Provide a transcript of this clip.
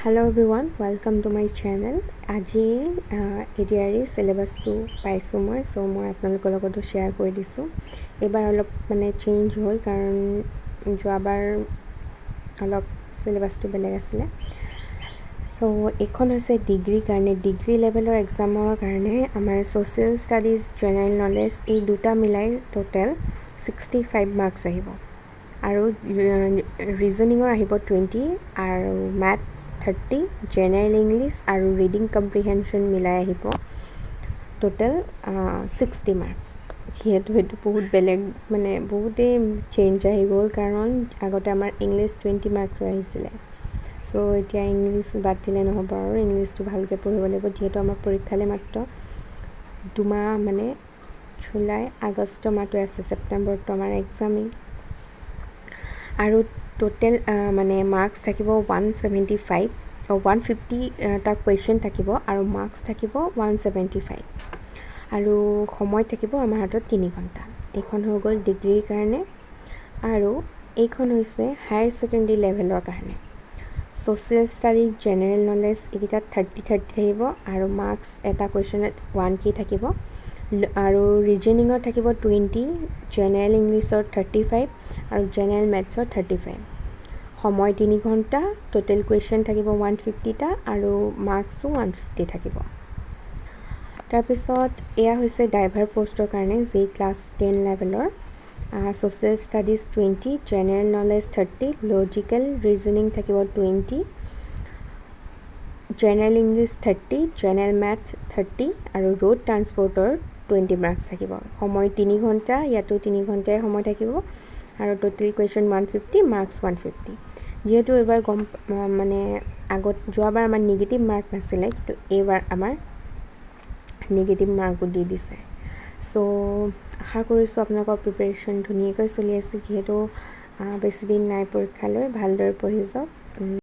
Hello everyone, welcome to my channel. আজি ADRE চিলেবাছটো পাইছোঁ মই। চ' মই আপোনালোকৰ লগতো শ্বেয়াৰ কৰি দিছোঁ। এইবাৰ অলপ মানে চেঞ্জ হ'ল, কাৰণ যোৱাবাৰ অলপ চিলেবাছটো বেলেগ আছিলে। চ' এইখন হৈছে ডিগ্ৰীৰ কাৰণে, ডিগ্ৰী লেভেলৰ এক্সামৰ কাৰণে। আমাৰ ছ'চিয়েল ষ্টাডিজ, জেনেৰেল নলেজ এই দুটা মিলাই টোটেল 65 মাৰ্কছ আহিব আৰু ৰিজনিঙৰ আহিব 20 আৰু মেথছ 30, জেনেৰেল ইংলিছ আৰু ৰিডিং কম্প্ৰিহেনশ্যন মিলাই আহিব টোটেল 60 মাৰ্কছ। যিহেতু সেইটো বহুত বেলেগ, মানে বহুতেই চেঞ্জ আহি গ'ল, কাৰণ আগতে আমাৰ ইংলিছ 20 মাৰ্কছৰ আহিছিলে। চ' এতিয়া ইংলিছ বাদ দিলে নহ'ব আৰু ইংলিছটো ভালকৈ পঢ়িব লাগিব, যিহেতু আমাৰ পৰীক্ষালৈ মাত্ৰ 2 মাহ, মানে জুলাই আগষ্ট মাহটোৱে আছে, ছেপ্টেম্বৰতটো আমাৰ এক্সামেই। আৰু টোটেল মানে মাৰ্কছ থাকিব 175, 150টা কুৱেশ্যন থাকিব আৰু মাৰ্কছ থাকিব 175 আৰু সময় থাকিব আমাৰ হাতত 3 ঘণ্টা। এইখন হৈ গ'ল ডিগ্ৰীৰ কাৰণে। আৰু এইখন হৈছে হায়াৰ ছেকেণ্ডেৰী লেভেলৰ কাৰণে। ছ'চিয়েল ষ্টাডিজ, জেনেৰেল নলেজ এইকেইটাত 30 30 থাকিব আৰু মাৰ্কছ এটা কুৱেশ্যনত 1কে থাকিব। আৰু ৰিজনিঙৰ থাকিব 20, জেনেৰেল ইংলিছৰ 35 আৰু জেনেৰেল মেথছৰ 35। সময় 3 ঘণ্টা, টোটেল কুৱেশ্যন থাকিব 150টা আৰু মাৰ্কছো 150 থাকিব। তাৰপিছত এয়া হৈছে ড্ৰাইভাৰ পষ্টৰ কাৰণে, যি ক্লাছ 10 লেভেলৰ। Social studies 20, general knowledge 30, logical reasoning থাকিব 20, general English 30, general math 30 আৰু ৰোড ট্ৰান্সপৰ্টৰ 20 মাৰ্কছ থাকিব। সময় 3 ঘণ্টা, ইয়াতো 3 ঘণ্টাই সময় থাকিব আৰু total question 150, marks 150। যিহেতু এইবাৰ গম মানে আগত যোৱাবাৰ আমাৰ নিগেটিভ মাৰ্ক নাছিলে, কিন্তু এইবাৰ আমাৰ নিগেটিভ মাৰ্কো দি দিছে। চ' আশা কৰিছোঁ আপোনালোকৰ প্ৰিপেৰেশ্যন ধুনীয়াকৈ চলি আছে। যিহেতু বেছিদিন নাই পৰীক্ষালৈ, ভালদৰে পঢ়ি যাওক।